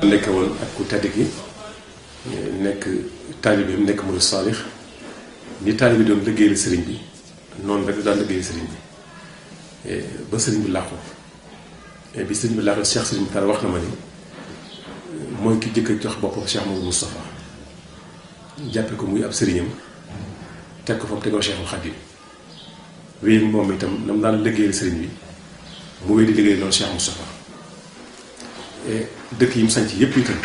nekk woon ak ku tedd gi nekk taalibeem nekk murid saalix ni taalibe doon liggéeyal sëriñ bi noonu rek daan liggéeyal sëriñ bi ba sëriñ bi làqu bi sëriñ bi làqu Cheikh Sëriñ Muxtaar wax na ma ni mooy ki jëkk a jox boppam Cheikh Mamadou Moustapha jàppe ko muy ab sëriñam teg ko fa mu tegoon Cheikhul Khadim wéy moom itam nam daan liggéeyal sëriñ bi mu wéy di liggéey loolu Cheikh Moustapha dëkk yi mu sanc yépp itam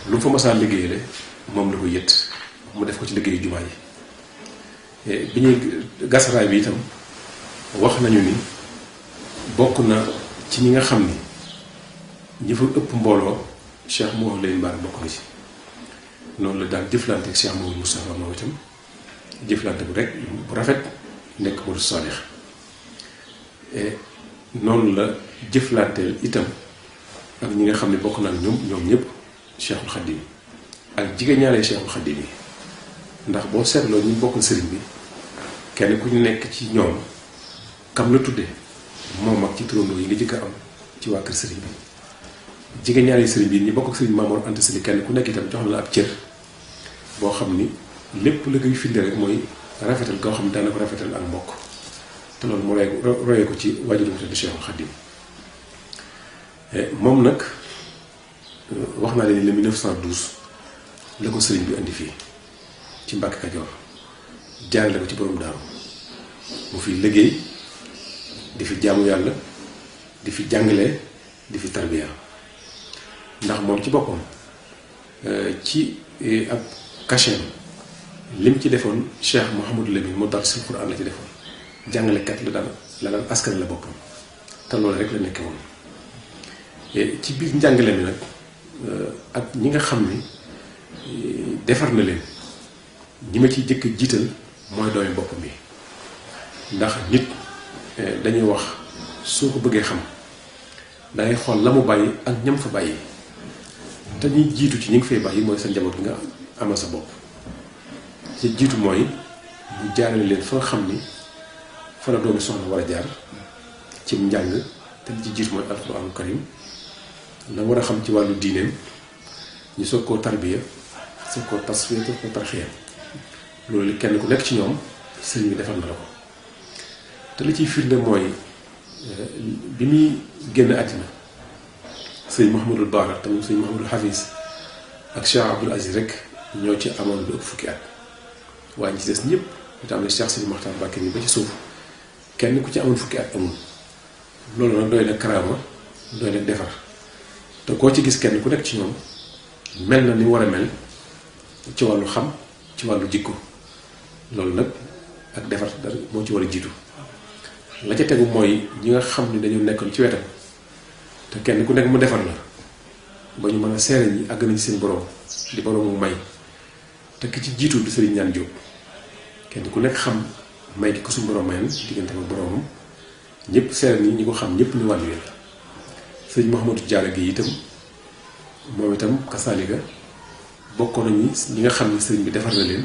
lu mu fa masaan liggéeyale moom la ko yët mu def ko ci liggéeyu jumaa yi bi ñuy gasaraay bi itam wax nañu ni bokk na ci ñi nga xam ni ñi fa ëpp mbooloo Cheikh Mouhamadou Lamine Bara bokk na ci noonu la daal jëflante ak Cheikh Mamadou Moustapha moom itam jëflante bu rek bu rafet nekk murid saalix noonu la jëflanteel itam ak ñi nga xam ne bokk naa ñoom ñëpp Cheikhul Khadim ak jigéen ñaaree Cheikhul Khadim yi ndax boo seetloo ñu bokkul sëriñ bi kenn ku ñu nekk ci ñoom kam la tudde moom ak ci turandoo yi nga jëkk a am ci waa kër sëriñ bi jigéen ñaaree sëriñ bi ñi bokk ak sëriñ Mamoor Anta Sali kenn ku nekk itam jox na la ab cër boo xam ni lépp la koy firnde rek mooy rafetal koo xam ne daana ko rafetal ak mbokk te loolu mu royee ko ci waajur mu tedd Cheikhul Khadim moom nag wax naa leen le 1912 la ko sëriñ bi indi fii ci Mbàkke Kajoor jaarale ko ci borom daaru mu fi liggéey di fi jaamu yàlla di fi jàngale di fi tarbiya ndax moom ci boppam ci ab cachet lim ci defoon Cheikh Mouhamadou Lamine mu dar sil Quran la ci defoon jàngalekat la daan askan la boppam te loolu rek la nekke woon ci biir njàngale mi nag ak ñi nga xam ni defar na leen ñi ma ciy jëkk jiital mooy doomi boppam bi ndax nit dañuy wax soo ko bëggee xam dangay xool la mu bàyyi ak ñam fa bàyyi te ñuy jiitu ci ñi nga fay bàyyi mooy sa njaboot bi nga amal sa bopp ci jiitu mooy mu jaarale leen fa nga xam ni fa la doomi soxna war a jaar ci njàng te li ci jiitu mooy alxuraanu karim la war a xam ci wàllu diineem ñu soog koo tarbiya soog koo tasfiya soog koo tarxiya loolu kenn ku nekk ci ñoom sëriñ bi defal na la ko te li ciy firnde mooy bi muy génn àddina sëriñ Mouhamadul Baara tamit sëriñ Mouhamadul Hafiz ak Cheikh Abdoul Aziz rek ñoo ci amoon lu ëpp fukki at waaye ñi ci des ñëpp ñu tam ne Cheikh Sidi Mokhtar Mbacké ni ba ci suuf kenn ku ci amoon fukki at amul loolu nag doy na karaama doy na defar te koo ci gis kenn ku nekk ci ñoom mel na ni war a mel ci wàllu xam ci wàllu jikko loolu nag ak defar dara moo ci war a jiitu la ca tegu mooy ñi nga xam ne dañu nekkoon ci wetam te kenn ku nekk mu defar la ba ñu mën a seere ñi àgg nañ seen borom di borom mu may te ki ci jiitu di Sëriñ Ñaan Jóob kenn ku nekk xam may gi ko suñu borom mayoon diggante ak boromam ñëpp seere ñi ñi ko xam ñëpp ñu wàllu yéen sëriñ Mouhamadou Diarra gi itam moom itam kasaalika bokkoon nañu ñi nga xam ne sëriñ bi defar na leen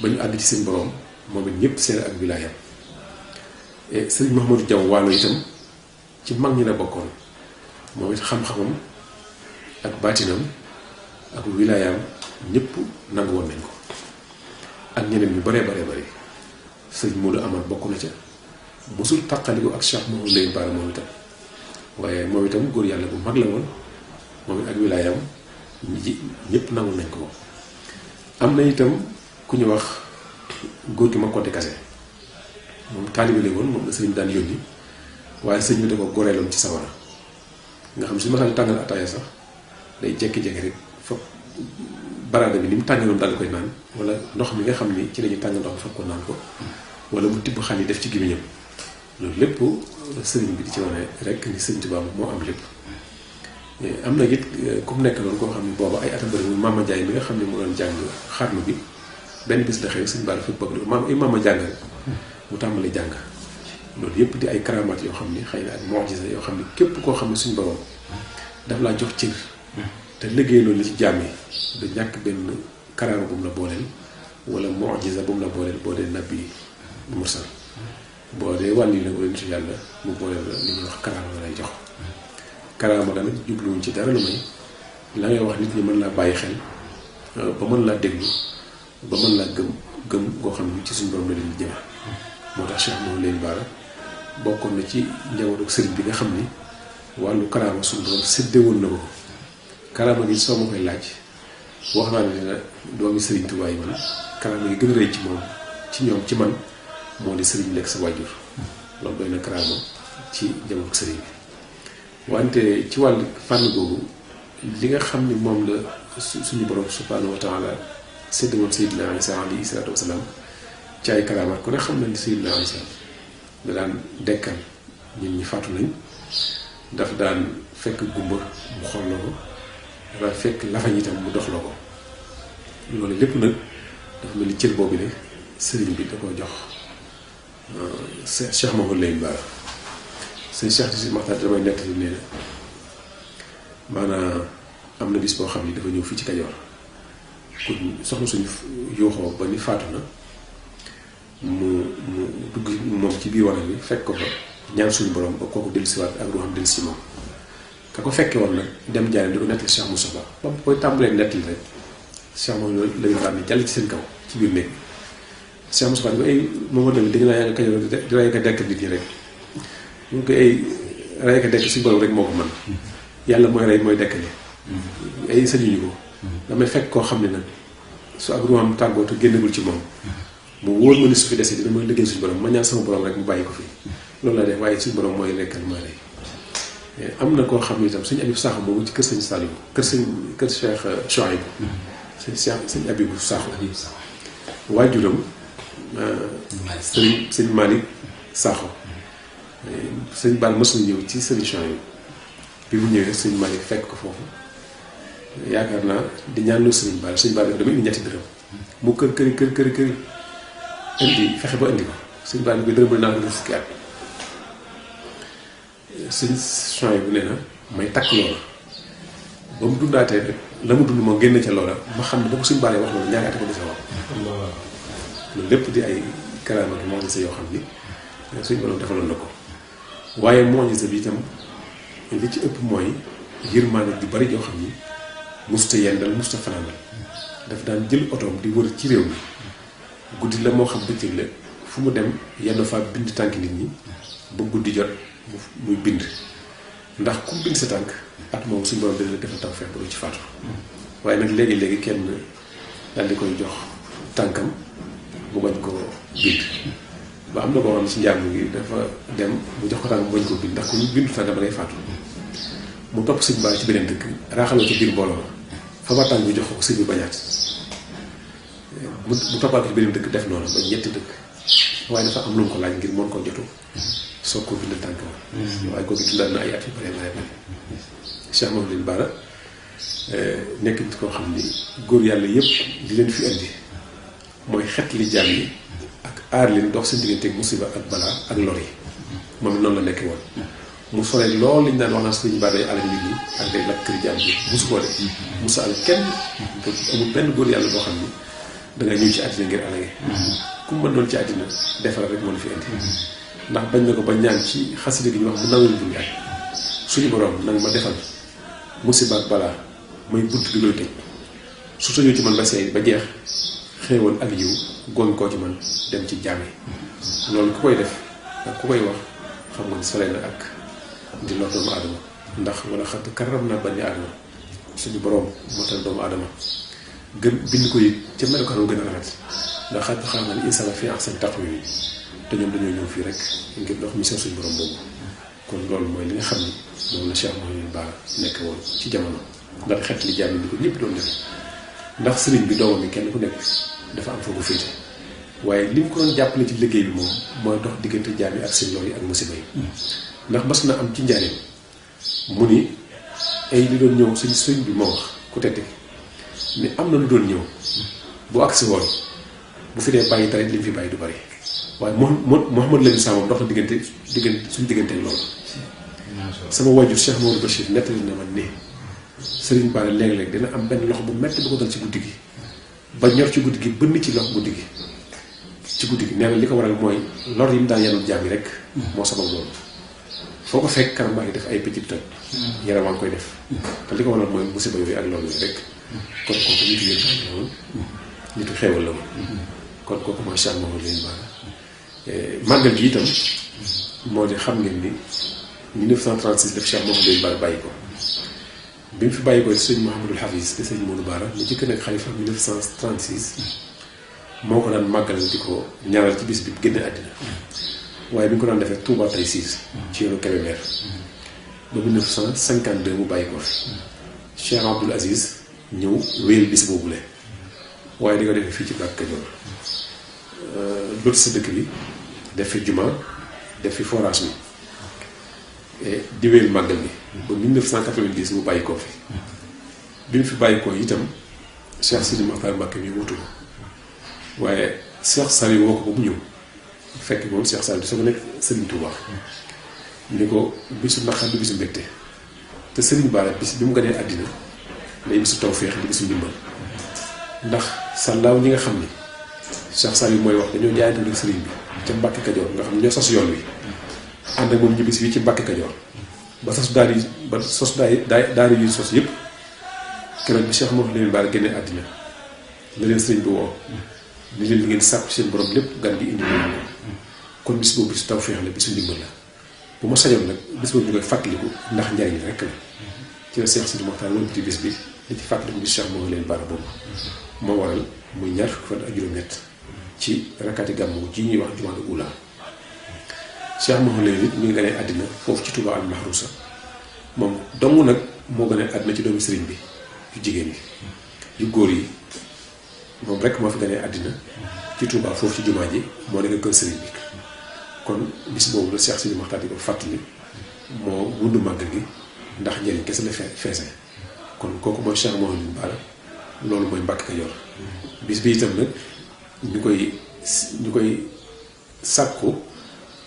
ba ñu àgg ci seen borom moom it ñëpp seere ak wilaayam sëriñ Mouhamadou Diaw Waalo itam ci mag ñi la bokkoon moom it xam-xamam ak baatinam ak wilaayam ñëpp nangu woon nañ ko ak ñeneen ñu baree baree bari sëriñ Modou Amar bokk na ca mosul taqaliko ak Cheikh Mouhamadou Lamine Bara moom itam waaye moom itam góor yàlla bu mag la woon moom it ak wilaayam ñëpp nangul nañ ko. am na itam ku ñu wax góor gi ma Konte Kase moom taalibe la woon moom la sëriñ daan yónni waaye sëñ bi da ko goreeloon ci sawara nga xam su ma xam tàngal ataaya sax day jekki-jekki rek foog baraada bi ni mu tàngaloon daal koy naan wala ndox mi nga xam ni ci lañuy tàng ndox mi foog ko naan ko wala mu tibb xal yi def ci gémmiñam loolu lépp sëriñ bi di ci wane rek ni sëriñ Tuubaa moo am lépp. am na it ku mu nekk loolu koo xam ne booba ay atam bëri muy Mama Jaay mi nga xam ne mu doon jàng xarnu bi benn bis la xew sëñ Bara fi bëgg Mama jàng rek mu tàmbali jàng loolu yëpp di ay karamaat yoo xam ni xëy na ak mu'jiza yoo xam ne képp koo xam ne suñ borom daf laa jox cër te liggéey loolu li ci jàmm yi du ñàkk benn karaama bu mu la booleel wala mu'jiza bu mu la booleel boo dee nabi mursal boo dee wàll yi la wala nitu yàlla mu booleel la li ñuy wax karaama la lay jox karaama la nag jubluwuñ ci dara lu may la ngay wax nit ñi mën laa bàyyi xel ba mën laa déglu ba mën laa gëm goo xam ne ci suñu borom la leen jëme moo tax Cheikh Mawlana Lamine Bara bokkoon na ci njabootu sëriñ bi nga xam ni wàllu karaama suñu borom séddewoon na ko karaama gi soo ma koy laaj wax naa ne doomi sëriñ Tuubaa yi man karaama gi gën a rëy ci moom ci ñoom ci man moo di sëriñ lekk sa wàjjur loolu doy na karaama ci njabootu sëriñ bi wante ci wàllu fànn boobu li nga xam ni moom la suñu borom subhaanahu wa taala sédd woon Seydina Isa alayhi salaatu wasalaam ci ay karaamaat ku ne xam na ni Seydina Isa da daan dekkal ñun ñi faatu nañ daf daan fekk gumba mu xolloo ko dafa fekk lafañ itam mu doxloo ko loolu lépp nag dafa mel ni cër boobu ne sëriñ bi da ko jox Cheikh Mawlana Lamine Bara sëñ Cheikh si Maxtaar damay nett li nee na maanaam am na bis boo xam ni dafa ñëw fii ci Kajoor ku soxna suñu yuuxoo ba ni faatu na mu dugg moom ci biir wanag bi fekk ko fa ñaan suñu borom ba kooku dellusiwaat ak ruuxam dellusi ci moom ka ko fekke woon nag dem jaaree di ko nettali Cheikh Moussa ba mu koy tàmbalee nettali rek Cheikh moom Lamine Bara ni jàll ci seen kaw ci biir néeg Cheikh Moussa ni ko ay moom la dégg naa yaa nga Kajoor di rey ka dekk nit ñi rek ñu ko ay rey ka dekk suñu borom rek moo ko mën yàlla mooy rey mooy dekkale ay sañuñu ko damay fekk koo xam ne nag su ak ruuxam tàggootu génnagul ci moom mu wóor ma ni su fi desee dina mooy liggéey suñu borom ma ñaan sama borom rek mu bàyyi ko fi loolu la def waaye suñu borom mooy rekkal mooy rey am na koo xam ne itam suñu Abib Sakho boobu ci kër sëñ Saliou kër Cheikh Chouaïb sëñ Abibu Sakho waajuram sëñ Malick Sakho sëñ Baal mës na ñëw ci sëñ Chouaïb bi mu ñëwee sëñ Malick fekk ko foofu yaakaar naa di ñaanloo sëñ Baal dafa dama indi ñetti dërëm mu kër indi fexe ba indi ko sëñ Baal bi dërëm naa ko def fukki at sëñ Chouaïb bu nee na may takk loola ba mu dundaatee rek la mu dund moo génn ca loola ma xam ne ba ko sëñ Baal wax loolu ñaari at ko dese woon loolu lépp di ay karaama gi moo gis yoo xam ni suñ borom defaloon na ko waaye moo gis bi itam li ci ëpp mooy yërmaande ju bari joo xam ni musta yendal musta fanaanal daf daan jël otoom di wër ci réew mi guddi la moo xam bëccëg la fu mu dem yenn fa bind tànk nit ñi ba guddi jot muy bind ndax ku bind sa tànk at moom suñu borom dina defal taw feex ba doo ci faatu waaye nag léegi kenn daal di koy jox tànkam mu bañ ko bind ba am na koo xam ne si njàng gi dafa dem mu jox ko tànk mu bañ ko bind ndax ku ñu bindu tànk ba ngay faatu mu topp sëñ Ba ci beneen dëkk raaxaloo ci biir mbooloo fa ba tànk bi jox ko sëñ bi bañaat mu toppaat ci beneen dëkk def noonu ba ñetti dëkk waaye dafa am lu mu ko laaj ngir mën koo jotu soog ko bind tànk ba waaye kooku dundaat na ay at yu bare Cheikh Mawlana Lamine Bara nekk nit koo xam ni góor yàlla yëpp di leen fi indi mooy xet li jaam yi ak aar leen dox seen diggante ak musiba ak balaa ak lor yi moom it noonu la nekkee woon mu soree loolu liñ daan wax naan Sëriñ Bara day alal nit ñi ak day lakk kër jaam yi musu koo def musu al kenn te amul benn góor yàlla boo xam ni danga ñëw ci àddina ngir alage ku mu mën doon ci àddina defal rek moo la fi indi ndax bañ na ko ba ñaan ci xasida gi ñu wax mu nawel bu ñaar suñu borom nag ma defal musiba ak balaa mooy bunt bi koy tëj su tëjoo ci man ba seey ba jeex xéewal ak yiw goñ koo ci man dem ci jaam yi loolu ku koy def ak ku koy wax xam nga ni sole na ak di lor doomu aadama ndax wala xat karam naa bani aadama suñu borom moo tax doomu aadama gën bind ko yi ca melokaanam gën a rafet ndax xat xam na ni insana fi ahsani taqwiim yi te ñoom dañoo ñëw fii rek ngir dox mission suñu borom boobu kon loolu mooy li nga xam ni moom la Cheikh Mawlana Lamine Bara nekk woon ci jamono ndax xet li jaam yi ko ñëpp doon def ndax sëriñ bi doomam yi kenn ku nekk dafa am foo ko féete waaye li mu ko doon jàppale ci liggéey bi moom mooy dox diggante jaam yi ak seen lor yi ak musiba yi ndax mas na am ci njaareem mu ni ay li doon ñëw suñ sëriñ bi moo wax ku tette ni am na lu doon ñëw bu agsi woon bu fi dee bàyyi dara li mu fi bàyyi du bari waaye Mouhamadou Lamine Samb dox na diggante suñu diggante loolu sama wajur Cheikh Mamadou Bachir nettali na ma ne Sëriñ Bara léeg-léeg dina am benn loxo bu metti bu ko dal ci guddi gi ba ñor ci guddi gi bënn ci loxo guddi gi ci guddi gi nee na li ko waral mooy lor yi mu daan yanul jaam yi rek moo sabab loolu foo ko fekk kanam baa ngi def ay petit toj yaram waa ngi koy def te li ko waral mooy musiba yooyu ak loolu rek kon kooku nitu yëpp la woon nitu xewal la woon kon kooku mooy Cheikh Mouhamadou Lamine Bara màggal gi itam moo di xam ngeen ni 1936 def Cheikh Mouhamadou Lamine Bara bàyyi ko bi mu fi bàyyi ko sëñ Mouhamadul Hafiz te sëñ Modou Bara mu jëkk nekk xalifa 1936 moo ko daan màggal di ko ñaanal ci bis bi génne àddina waaye bi ñu ko daan defee Touba Tay Siis ci yoonu Kébémer ba 1952 mu bàyyi ko fi Cheikh Abdoul Aziz ñëw wéyal bis boobule waaye di ko defee fii ci Mbàkke Kajoor loolu sa dëkk bi def fi juma def fi forage bi di wéyal màggal bi ba 1990 mu bàyyi ko fi bi mu fi bàyyi ko itam Cheikh Sidi Mokhtar Mbacké mi wutu ko waaye Cheikh Saliou woo ko ba mu ñëw fekk moom Cheikh Saliou di soo ko nekk Serigne Touba ni ko bisu naqar du bisu mbégte te Serigne Bara bis bi mu gënee àddina day bisu tawféex di bisu ndimbal ndax sàllaaw ñi nga xam ni Cheikh Saliou mooy wax dañoo jaayante ak Serigne bi ca Mbàkke Kajoor nga xam ne ñoo sos yoon wi ànd ak moom ñibbis fii ci Mbàkke Kajoor ba sos daal yi ba sos daal yu sos yëpp keroog bi Cheikh Mouhamadou Lamine Bara génnee àddina la leen Serigne bi woo ni leen li ngeen sàkku seen borom lépp gan gi indi leen kon bis boobu bisu tawféex la bisu ndimbal la bu ma sañoon nag bis boobu ñu koy fàttaliku ndax njariñ rek la ci la Cheikh Sidi Mokhtar loolu ci bis bi di ci fàttaliku bis Cheikh Mouhamadou Lamine Bara boobu moo waral muy ñaar fukki fan ak juróom-ñett ci rakkaati gàmmu ji ñuy wax jumaada ula Cheikh Mouhamadou Lamine it mi ngi gënee àddina foofu ci Touba al Mahrousa moom dong nag moo gënee àddina ci doomu sëriñ bi yu jigéen yi yu góor yi moom rek moo fi gënee àddina ci Touba foofu ci jumaa ji moo nekk kër sëriñ bi kon bis boobu la Cheikh Sidi Mokhtar di ko fàttali moo wundu màggal gi ndax njëriñ kese la feese kon kooku mooy Cheikh Mouhamadou Lamine Bara loolu mooy Mbàkke Kajoor bis bi itam nag ñu koy sàkku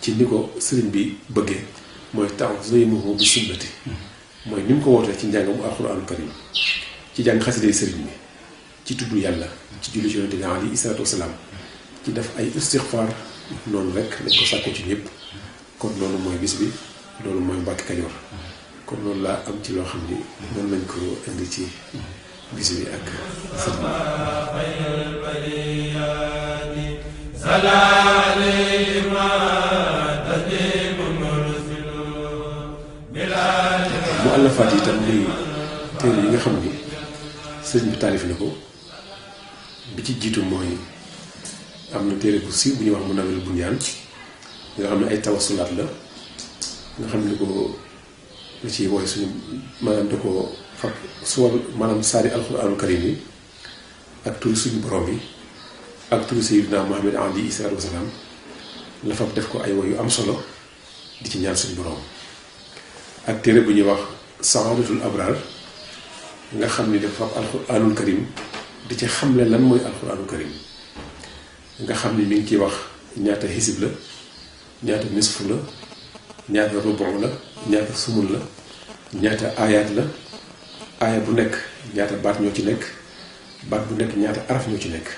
ci ni ko sëriñ bi bëggee mooy taw sëriñ moom bu sunnati mooy ni mu ko wootee ci njàngam alxuraanu karim ci jàng xasida sëriñ bi ci tudd yàlla ci julli ci yonent bi alayhi salaatu wasalaam ci def ay istixfaar noonu rek lañ ko sàkku ci ñëpp kon loolu mooy bis bi loolu mooy Mbàkke Kajoor kon loolu laa am ci loo xam ni mën nañ ko indi ci bis bi ak mu àllafaat yi itam muy téere yi nga xam ni sëriñ bi taalif na ko bi ci jiitu mooy am na téere bu siiw bu ñuy wax mu nawel bu ñaan nga xam ne ay tawasulaat la nga xam ne ko la ci wooy suñu maanaam da ko fab suwar maanaam saari alxuraanul karim yi ak turi suñu borom yi ak turi sayyidina Muhammad alayhi salaatu wasalaam la fab def ko ay woy yu am solo di ci ñaan suñu borom ak téere bu ñuy wax saadatul abraar nga xam ni dafa fab alxuraanul karim di ci xamle lan mooy alxuraanul karim nga xam ni mi ngi ciy wax ñaata xisib la ñaata nisfu la ñaata rubon la ñaata sumun la ñaata aayaat la aaya bu nekk ñaata baat ñoo ci nekk baat bu nekk ñaata araf ñoo ci nekk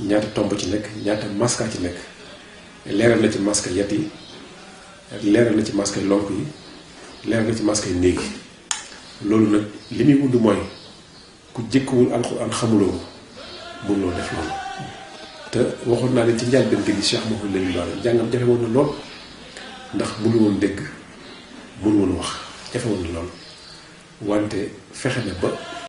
ñaata tomb ci nekk ñaata maska ci nekk leeral na ci maska yet yi leeral na ci maska lonk yi leeral na ci maska néeg yi loolu nag li muy wund mooy ku jëkkuwul alxuraan xamuloo mënuloo def loolu te waxoon naa leen ci njëlbéen gi Cheikh Mouhamadou Lamine Bara jàngam jafe woon na lool ndax mënu woon dégg mënu woon wax jafe woon na lool wante fexe na ba